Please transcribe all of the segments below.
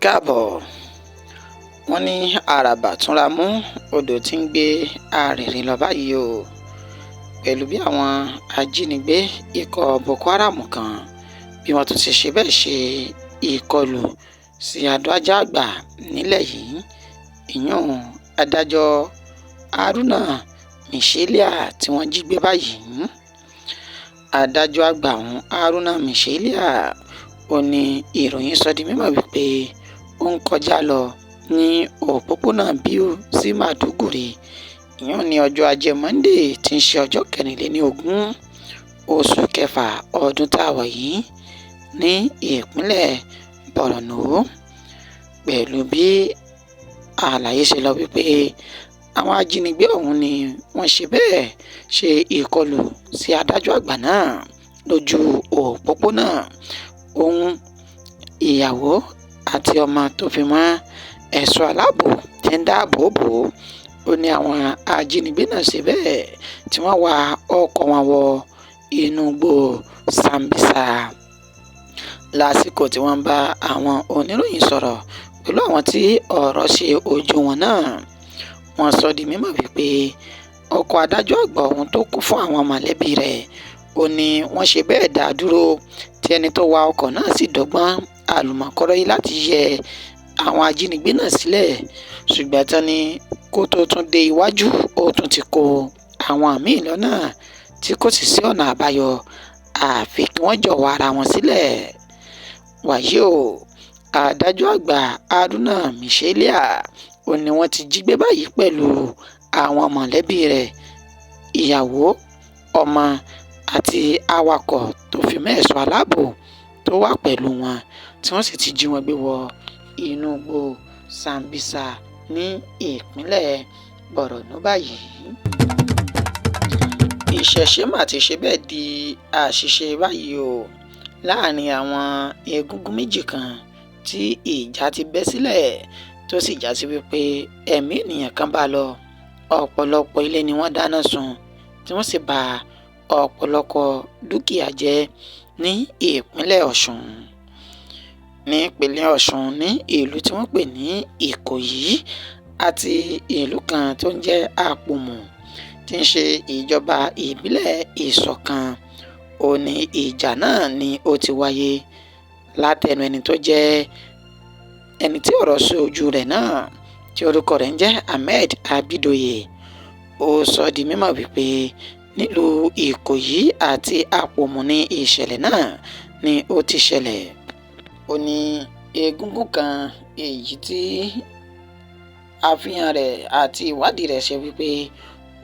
Káàbọ̀. Wọ́n ní àràbà túnra mú, odò tí ń gbé arìnrìn lọ báyìí o, pẹ̀lú bí àwọn ajínigbé ikọ̀ Boko Haram kan bí wọ́n tún ti ṣe bẹ́ẹ̀ ṣe ìkọlù sí adájọ́ àgbà nílẹ̀ yìí, ìyún adájọ́ Haruna Mshelia tí wọ́n jí gbé báyìí. Adájọ́ àgbà ọ̀hún, Haruna Mshelia, ó ní ìròyìn sọ di mímọ̀ wípé ó ń kọjá lọ ní òpópónà Biu sí Maiduguri, ìyún ní ọjọ́ Ajé Monde tí ń ṣe ọjọ́ 24 oṣù kẹfà ọdún tá a wà yìí ní ìpínlẹ̀ Borno, pẹ̀lú bí àlàyé ṣe lọ wípé àwọn ajínigbé ọ̀hún ni wọ́n ṣe bẹ́ẹ̀ ṣe ìkọlù sí adájọ́ àgbà náà lójú òpópónà. Òun, ìyàwó àti ọmọ tó fi mọ́ ẹ̀ṣọ́ aláàbò tí ń dáàbò bò ó, ó ní àwọn ajínigbé náà ṣe bẹ́ẹ̀ tí wọ́n wa ọkọ̀ wọn wọ inú igbó Sambisa. Lásìkò tí wọ́n ń bá àwọn oníròyìn sọ̀rọ̀ pẹ̀lú àwọn tí ọ̀rọ̀ ṣe ojú wọn náà, wọ́n sọ di mímọ̀ wípé ọkọ̀ adájọ́ àgbà ọ̀hún tó kún fún àwọn mọ̀lẹ́bí rẹ̀, ó ní wọ́n ṣe bẹ́ẹ̀ dá dúró, tí ẹni tó wa ọkọ̀ náà sì dọ́gbọ́n àlùmọ̀kọ́rọ́yé láti yẹ àwọn ajínigbé náà sílẹ̀, ṣùgbọ́n tán ni kó tó tún dé iwájú, ó tún ti kó àwọn míì lọ́nà tí kò sì sí ọ̀nà àbáyọ àfi kí wọ́n jọ̀wọ́ ara wọn sílẹ̀. Wàyí o, adájọ́ àgbà Haruna Mshelia ó ní wọ́n ti jí gbé báyìí pẹ̀lú àwọn mọ̀lẹ́bí rẹ̀, ìyàwó, ọmọ àti awakọ̀ tó fi mọ́ ẹ̀ṣọ́ aláàbò tó wà pẹ̀lú wọn, tí wọ́n sì ti jí wọn gbé wọ inú igbó Sambisa ní ìpínlẹ̀ Borno báyìí. Ìṣẹ̀ṣe mà ti ṣe bẹ́ẹ̀ di àṣìṣe báyìí o, láàrin àwọn egungun méjì kan tí ìjà ti bẹ́ sílẹ̀, tó sì já sí wípé ẹ̀mí ènìyàn kan bá lọ, ọ̀pọ̀lọpọ̀ ilé ni wọ́n dáná sun, tí wọ́n sì bà ọ̀pọ̀lọpọ̀ dúkìá jẹ́ ní ìpínlẹ̀ Ọ̀ṣun. Ní ìpínlẹ̀ Ọ̀ṣun, ní ìlú tí wọ́n pè ní Ìkòyí àti ìlú kan tó ń jẹ́ Àpòmù tí ń ṣe ìjọba ìbílẹ̀ Ìṣọ̀kan, ó ní ìjà náà ni ó ti wáyé. Látẹnu ẹni tó jẹ́ ẹni tí ọ̀rọ̀ sọ ojú rẹ̀ náà, tí orúkọ rẹ̀ ń jẹ́ Ahmed Abidoye, ó sọ di mímọ̀ wípé nílùú Ìkòyí àti Àpòmù ní ìṣẹ̀lẹ̀ náà ni ó ti ṣẹlẹ̀. Ó ní egungun kan èyí tí àfihàn rẹ̀ àti ìwádìí rẹ̀ ṣe wípé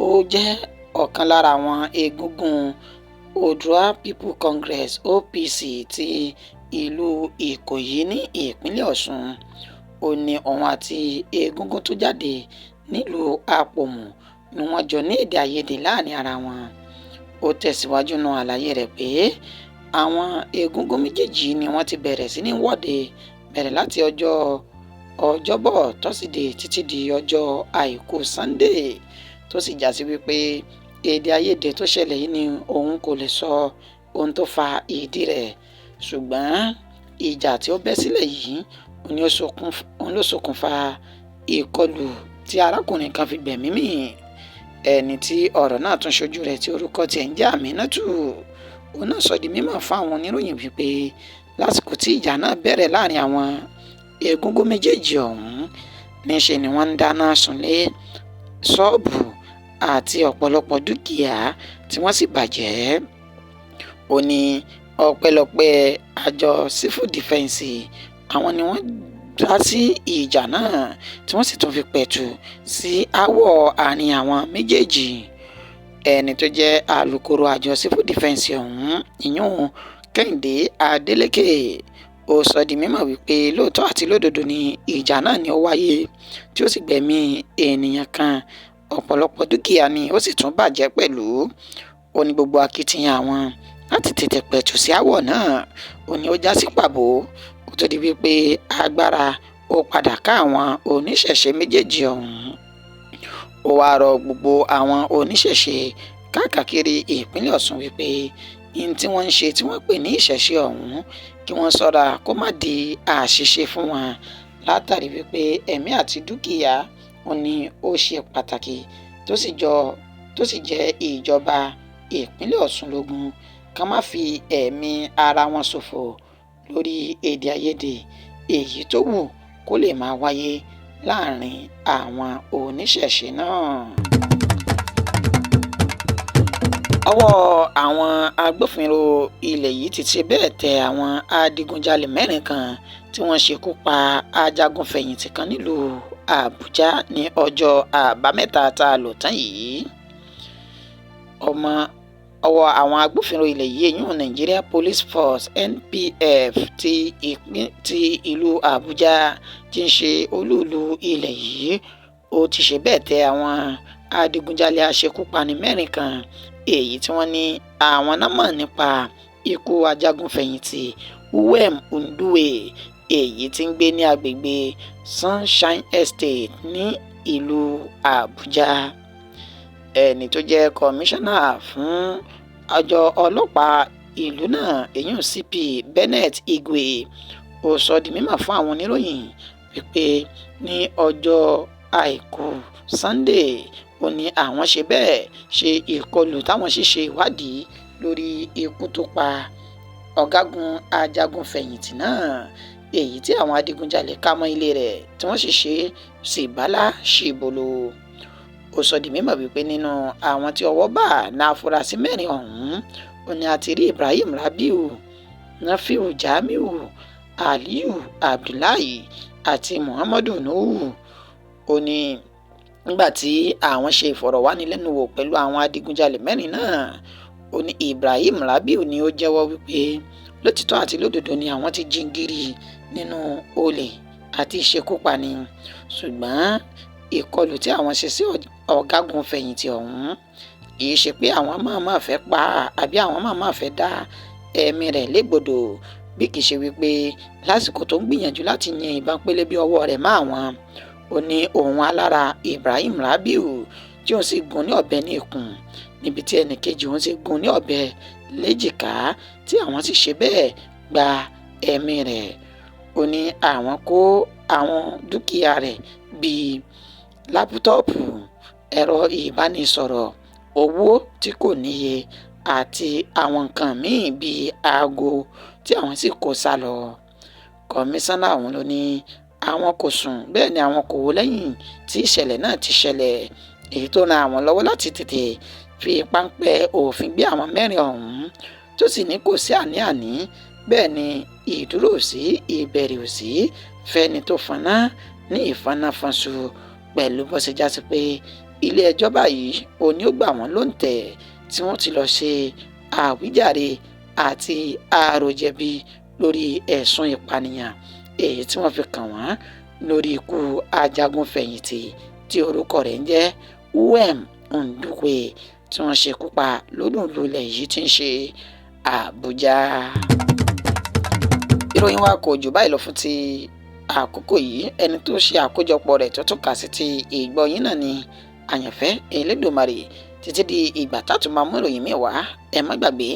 ó jẹ́ ọ̀kan lára àwọn egungun Oodua People Congress OPC ti ìlú Ìkòyí ní ìpínlẹ̀ Ọ̀ṣun. Ó ní òun àti egungun tó jáde nílùú Àpòmù ni wọ́n jọ ní èdè àìyedè láàrin ara wọn. Ó tẹ̀síwájú nínú àlàyé rẹ̀ pé àwọn egungun méjèèjì ni wọ́n ti bẹ̀rẹ̀ sí ní wọ́de bẹ̀rẹ̀ láti ọjọ́ Ọjọ́bọ̀ tọ́sídẹ̀ẹ́ títí di ọjọ́ Àìkú Sannde, tó sì já sí wípé èdè àìyedè tó ṣẹlẹ̀ yìí ni òun kò lè sọ ohun tó fa ìdí rẹ̀, ṣùgbọ́n ìjà tí ó bẹ́ sílẹ̀ yìí òun ló ṣokùnfà ìkọlù tí arákùnrin kan fi gbẹ̀mí mì. Ẹni tí ọ̀rọ̀ náà tún ṣojú rẹ̀ tí orúkọ tiẹ̀ ń jẹ́ Aminatu, òun náà sọ di mímọ̀ fún àwọn oníròyìn wípé lásìkò tí ìjà náà bẹ̀rẹ̀ láàrin àwọn egungun méjèèjì ọ̀hún, níṣe ni wọ́n ń dáná sunlé, ṣọ́ọ̀bù àti ọ̀pọ̀lọpọ̀ dúkìá tí wọ́n sì bàjẹ́. Ó ní ọpẹ́lọpẹ́ àjọ sífù dífẹ́ǹsì, àwọn ni wọ́n dá sí ìjà náà tí wọ́n sì tún fi pẹ̀tù sí aáwọ̀ àárín àwọn méjèèjì. Ẹni tó jẹ́ alūkkóró àjọ sífù dífẹ́ǹsì ọ̀hún, ìyún Kẹ́hìndé Adélékè, ó sọ di mímọ̀ wípé lóòótọ́ àti lódodo ni ìjà náà ni ó wáyé, tí ó sì gbẹ̀mí ènìyàn kan, ọ̀pọ̀lọpọ̀ dúkìá ni ó sì tún bàjẹ́ pẹ̀lú. Ó ní gbogbo akitiyan àwọn láti tètè pẹ̀tù sí aáwọ̀ náà, ó ní ó já sí pàbó, kó tó di wípé agbára ó padà ká àwọn oníṣẹ̀ṣe méjèèjì ọ̀hún. Ó wáá rọ gbogbo àwọn oníṣẹ̀ṣe káàkiri ìpínlẹ̀ Ọ̀ṣun wípé ihun tí wọ́n ń ṣe tí wọ́n pè ní ìṣẹ̀ṣe ọ̀hún, kí wọ́n ṣọ́ra kó má di àṣìṣe fún wọn. Látàrí wípé ẹ̀mí àti dúkìá òun ni ó ṣe pàtàkì, tó sì jẹ́ ìjọba ìpínlẹ̀ Ọ̀ṣun lógún ká má fi ẹ̀mí ara wọn ṣòfò lórí èdè àìyedè èyí tó wù kó lè máa wáyé láàrin àwọn oníṣẹ̀ṣe náà. Ọwọ́ àwọn agbófinró ilẹ̀ yìí ti ṣe bẹ́ẹ̀ tẹ àwọn adigunjalè 4 kan tí wọ́n ṣekú pa ajagun-fẹ̀yìntì kan nílùú Àbújá ní ọjọ́ Àbámẹ́ta tá a lò tán yìí. Ọwọ́ àwọn agbófinró ilẹ̀ yìí, èyún Nigeria Police Force NPF ti ìlú Àbújá tí ń ṣe olúùlú ilẹ̀ yìí, ó ti ṣe bẹ́ẹ̀ tẹ àwọn adigunjalè aṣekúpani 4 kan èyí tí wọ́n ní àwọn náà mọ̀ nípa ikú ajagun-fẹ̀yìntì Uwem Ndukwe èyí tí ń gbé ní agbègbè Sunshine Estate ní ìlú Àbújá. Ẹni tó jẹ́ kọmíṣánná fún àjọ ọlọ́pàá ìlú náà, èyún CP Bennett Igwe, ó sọ di mímọ̀ fún àwọn oníròyìn wípé ní ọjọ́ Àìkú Sunday ó ní àwọn ṣe bẹ́ẹ̀ ṣe ìkọlù táwọn sì ṣe ìwádìí lórí ikú tó pa ọ̀gágun ajagun-fẹ̀yìntì náà, èyí tí àwọn adigunjalè ká mọ́ ilé rẹ̀ tí wọ́n sì ṣe síbálà síbolo. Ó sọ di mímọ̀ wípé nínú àwọn tí ọwọ́ bà ní afurasí 4 ọ̀hún ó ní a ti rí Ibrahim Rabiu, Nafiu Jamiu, Aliyu Abdullahi àti Muhammadu Nuhu. Ó ní nígbà tí àwọn ṣe ìfọ̀rọ̀wánilẹ́nuwò pẹ̀lú àwọn adigunjalè 4 náà, ó ní Ibrahim Rabiu ni ó jẹ́wọ́ wípé lótìtọ́ àti lódodo ni àwọn ti jingiri nínú olè àti ìṣekúpani, ṣùgbọ́n ìkọlù tí àwọn ṣe sí ọ̀gágun fẹ̀yìntì ọ̀hún kì í ṣe pé àwọn máa fẹ́ pa àbí àwọn máa fẹ́ dá ẹ̀mí rẹ̀ légbodò, bí kì í ṣe wípé lásìkò tó ń gbìyànjú láti yin ìbọn pélébé ọwọ́ rẹ̀ mọ́ àwọn, ó ní òun alára Ibrahim Rabiu tí òun sì gún ní ọ̀bẹ ní ikùn, níbi tí ẹnì kejì òun sì gún ní ọ̀bẹ léjìká tí àwọn sì ṣe bẹ́ẹ̀ gba ẹ̀mí rẹ̀. Ó ní àwọn kó àwọn dúkìá rẹ̀ bíi lápútọ́ọ̀pù, ẹ̀rọ ìbánisọ̀rọ̀, owó tí kò níye àti àwọn nǹkan míì bíi aago tí àwọn sì kó sá lọ. Kọmíṣánná ọ̀hún ló ní àwọn kò sùn, bẹ́ẹ̀ ni àwọn kò wò lẹ́yìn tí ìṣẹ̀lẹ̀ náà ti ṣẹlẹ̀, èyí tó ran àwọn lọ́wọ́ láti tètè fi páńpẹ́ òfin gbé àwọn 4 ọ̀hún, tó sì ní kò sí àní-àní, bẹ́ẹ̀ ni ìdúró sí ìbẹ̀rẹ̀ ò sí fẹ́ni tó faná ní ìfanáfanṣu, pẹ̀lú bó ṣe já sí pé ilé ẹjọ́ báyìí òní ó gbà wọ́n lóǹtẹ̀ tí wọ́n ti lọ ṣe àwíjàre àti àròjẹ̀bi lórí ẹ̀sùn ìpànìyàn èyí tí wọ́n fi kàn wọ́n lórí ikú ajagun-fẹ̀yìntì tí orúkọ rẹ̀ ń jẹ́ Uwem Ndukwe tí wọ́n ṣekú pa lólùlù ilẹ̀ yìí tí ń ṣe Àbújá. Ìròyìn wa kò jù báyìí lọ fún ti àkókò yìí. Ẹni tó ṣe àkójọpọ̀ rẹ̀ tó tún kà sí ti ìgbọ́ yín náà ni Àyànfẹ́ Elédùmarè. Títí di ìgbà tá tún máa mú ìròyìn míì wá, ẹ má gbàgbé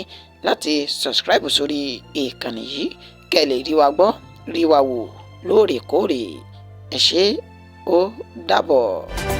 láti subscribe sórí ìkànnì yìí kẹ́ ẹ lè rí wa gbọ́, rí wa wò lóòrèkóòrè. Ẹ ṣé, ó dàbọ̀.